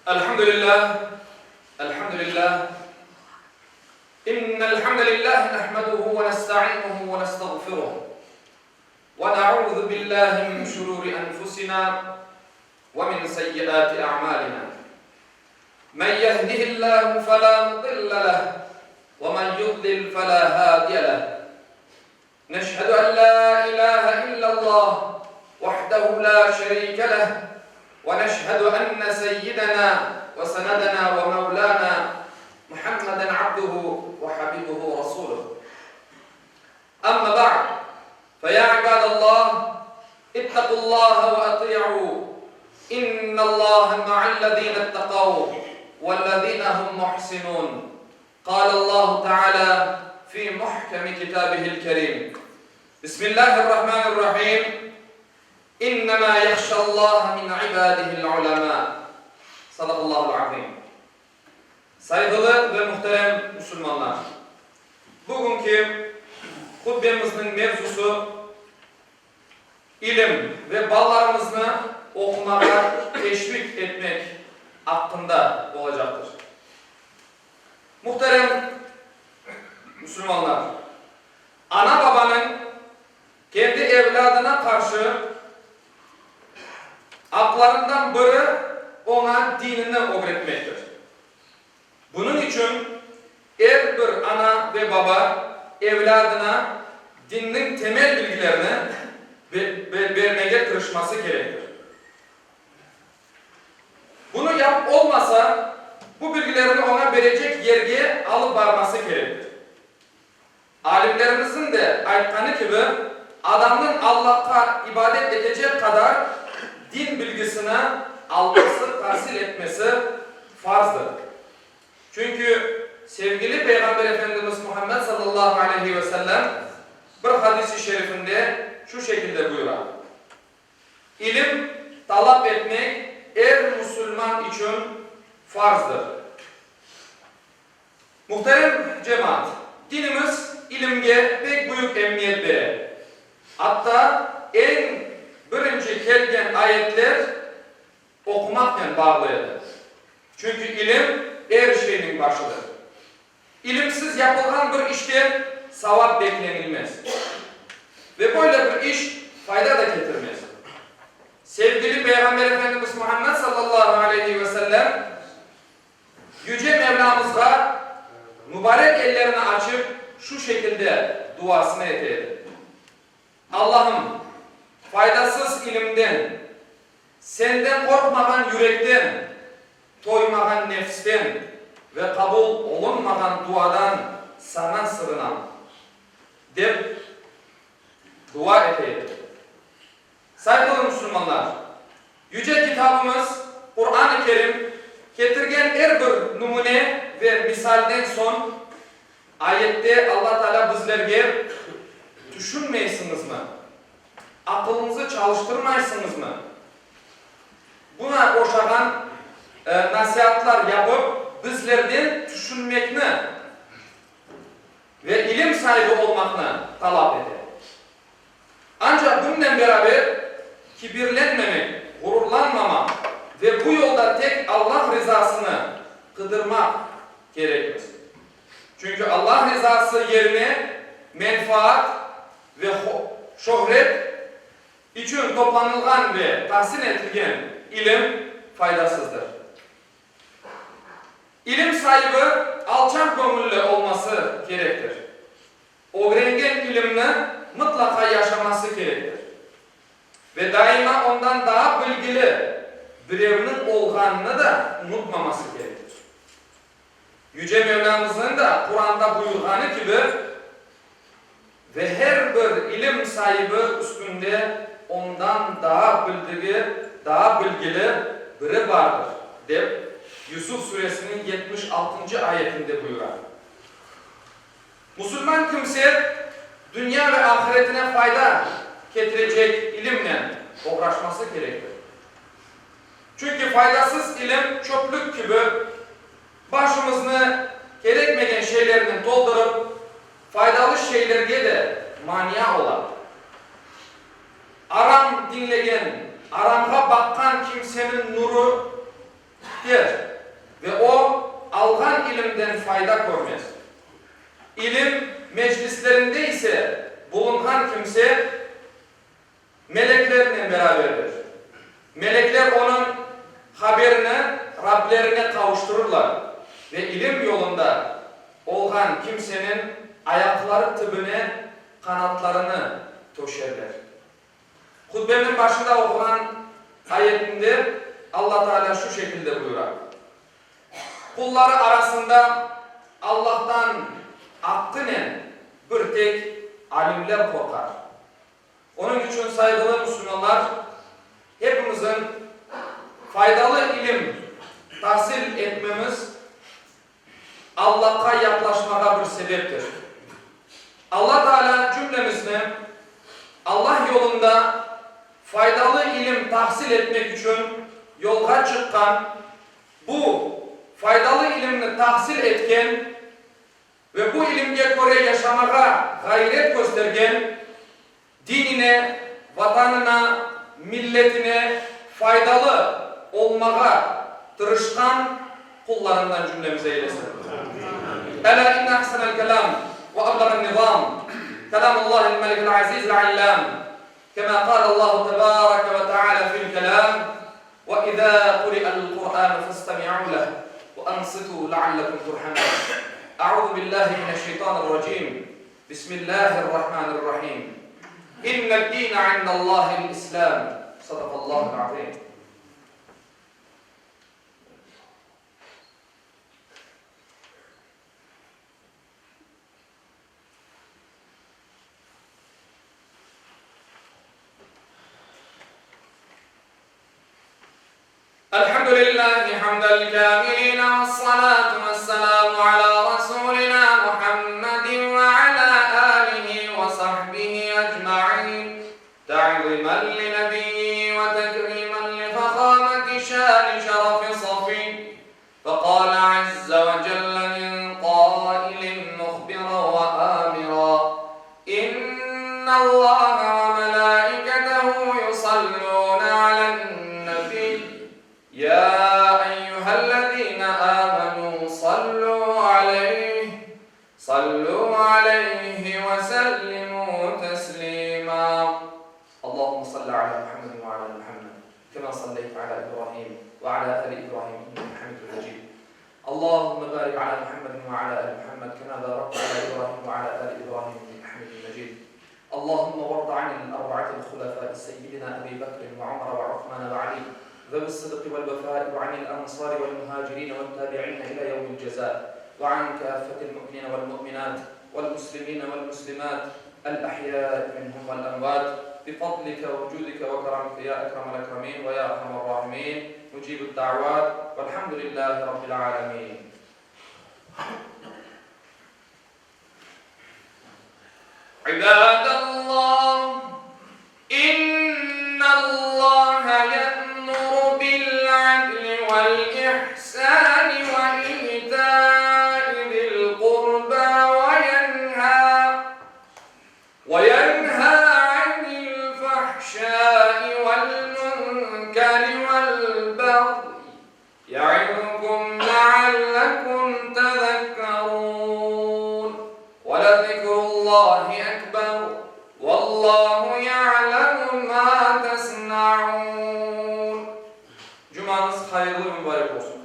Elhamdülillah, elhamdülillah. İnnel hamdelillah nahmeduhu ve nestainuhu ve nestağfiruh. Ve na'udhu billahi min şururi enfusina ve min seyyiati a'malina. Men yehdihillahu fela mudille leh ve men yudlil fela hadiye leh. Neşhedü en la ilahe illallah vahdehu la şerike leh ve neşhedü enne seyyidena ve senedena ve mevlana Muhammeden abduhu ve habibuhu rasuluh. Amma ba'd, fe ya ibadallah, ittaqullaha ve ati'u, innallaha ma'allezine ittaqav vellezine hum muhsinun. Kâlallahu Teâlâ fî muhkemi kitâbihil kerîm, Bismillâhirrahmânirrahîm, İnnemâ yahşallâhe min ibâdihil ulemâ. Sadakallâhul azîm. Sayğılı ve muhterem musulmanlar! Bugünki hutbemizniñ mevzusı ilim ve balalarımıznı oqumağa teşvik etmek aqqında olacaqtır. Muhterem musulmanlar! Ana-babanıñ kendi evlâdına qarşı aqlarından biri oña dinini ögretmektir. Bunıñ içün er bir ana ve baba evlâdına dinniñ temel bilgilerini bermege tırışması kerektir. Bunı yapıp olmasa, bu bilgilerni oña berecek yerge alıp barması kerektir. Alimlerimizniñ de aytqanı kibi, adamnıñ Allahqa ibadet etecek qadar din bilgisini alması, tahsil etmesi farzdır. Çünki sevgili Peyğamber Efendimiz Muhammed sallallahu aleyhi ve sellem bir hadis-i şerifinde şu şekilde buyura, İlim talap etmek er musulman içün farzdır. Muhterem cemaat, dinimiz ilimge pek büyük emniyet bere. Atta eñ birinci kelgen ayetler oqumaqnen bağlı edi. Çünki ilim er şeyniñ başıdır. İlimsiz yapılğan bir işten savap beklenilmez. Ve böyle bir iş fayda da ketirmez. Sevgili Peyğamber Efendimiz Muhammed sallallahu aleyhi ve sellem Yüce Mevlamızğa mübarek ellerini açıp şu şekilde duasını ete edi, Allahım, faydasız ilimden, Senden qorqmağan yürekten, toymağan nefsten ve qabul olunmağan duadan Saña sığınam, dep dua ete edi. Sayğılı musulmanlar! Yüce Kitabımız, Quran-ı Kerim, ketirgen er bir nümüne ve misalden soñ, ayette Alla Taalâ bizlerge, Tüşünmeysiñizmi? Aqılıñızı çalıştırmaysıñızmı? Buna oşağan nasiatlar yapıp, bizlerden tüşünmekni ve ilim saibi olmaqnı talap ete. Ancaq bunınen beraber kibirlenmemek, ğururlanmamaq ve bu yolda tek Allah rizasını qıdırmaq kerekmiz. Çünki Allah rizası yerine menfaat ve şöhret içün toplanılğan ve tahsil etilgen ilim faydasızdır. İlim saibi alçaq göñülli olması kerektir. Ögrengen ilimni mıtlaqa yaşaması kerektir. Ve daima ondan daa bilgili birevniñ olğanını da unutmaması kerektir. Yüce Mevlâmıznıñ da Quranda buyurğanı kibi, Ve her bir ilim saibi üstünde ondan daa bildigi, daa bilgili biri bardır, dep Yusuf suresiniñ 76-ncı ayetinde buyura. Musulman kimse dünya ve ahiretine fayda ketirecek ilimnen oğraşması kerektir. Çünki faydasız ilim çöplük kibi başımıznı kerekmegen şeylernen toldurıp, faydalı şeylerge de mania ola. Aram diñlegen, aramğa baqqan kimseniñ nuru. piter ve o, alğan ilimden fayda körmez. İlim meclislerinde ise bulunğan kimse meleklernen beraberdir. Melekler onıñ haberini Rablerine qavuştırırlar ve ilim yolunda olğan kimseniñ ayaqları tübüne qanatlarını töşerler. Hutbemniñ başında oquğan ayetinde Alla Taalâ şu şekilde buyura, Qulları arasında Allahtan aqqınen bir tek alimler qorqar. Onıñ içün, sayğılı musulmanlar, hepimizin faydalı ilim tahsil etmemiz Allahqa yaqlaşmağa bir sebeptir. Alla Taalâ cümlemizni Allah yolunda faydalı ilim tahsil etmek içün yolğa çıqqan, bu faydalı ilimni tahsil etken ve bu ilimge köre yaşamağa ğayret köstergen, dinine, Vatanına, milletine faydalı olmağa tırışqan qullarından cümlemizi eylesin. Elâ inne ahsenel kelâm ve ablağen nizâm kelâmullâhil melikil azîzil allâm kemâ kâlellâhu tebâreke ve teâlâ fil kelâm ve izâ kuri'el Kur'ânu festemi'û leh ve ansitû leallekum turhamûn. Eûzü billâhi mineşşeytânirracîm. Bismillâhirrahmânirrahîm. İnned-dîne indallâhil-İslâm. Sadakallâhul azîm. Elhamdülillahi hamdel kâmilîne vessalâtu vesselâmu alâ rasûlinâ Muhammedin ve alâ âlihi ve sahbihi ecmaîn te'zîmen li nebiyyihi ve tekrîmen li fehâmeti şâni şerefi safî feqâle azze ve celle min qâilin muhbiran ve âmiran İnnallâhe ve melâiketehu yusallûne alen-nebiy Yâ eyyühellezîne âmenû sallû aleyh sallû aleyhi ve sellimû teslîmâ Allahümme salli alâ Muhammedin ve alâ Muhammed kemâ salleyte alâ İbrahim ve alâ âli İbrahim inneke hamidun mecîd Allahümme barik alâ Muhammedin ve alâ âli Muhammed kemâ bârakte alâ İbrahim ve alâ âli İbrahim inneke hamidun mecîd Allahümme varda anil arba'atil hulefâi seyyidinâ Ebî Bekrin ve Umera ve Uthmâne ve Alî zevîs-sıdqi vel-vefâi ve anil ensâri vel-muhâcirîne ve't-tâbi'îne ilâ yevmil cezâ ve an kâffetil mu'minîne vel-mu'minât vel-muslimîne vel-muslimât el-ahyâi minhum vel-emvât bifadlike ve cûdike ve keramike yâ ekremel ekremîn ve yâ erhamer râhimîn mucîbud-da'vât velhamdülillâhi rabbil âlemîn. İbâdallâh, innallâhe ye'muru bil-'adli vel-ihsâni ve îtâi zil-qurbâ ve yenhâ ve yenhâ 'anil-fahşâi vel-munkeri vel-bagyi Ya'izukum leallekum tezekkerun Ve lezikrullahi ekber Vallahu ya'lemu ma tesna'un Cumañız hayırlı ve mübarek olsun!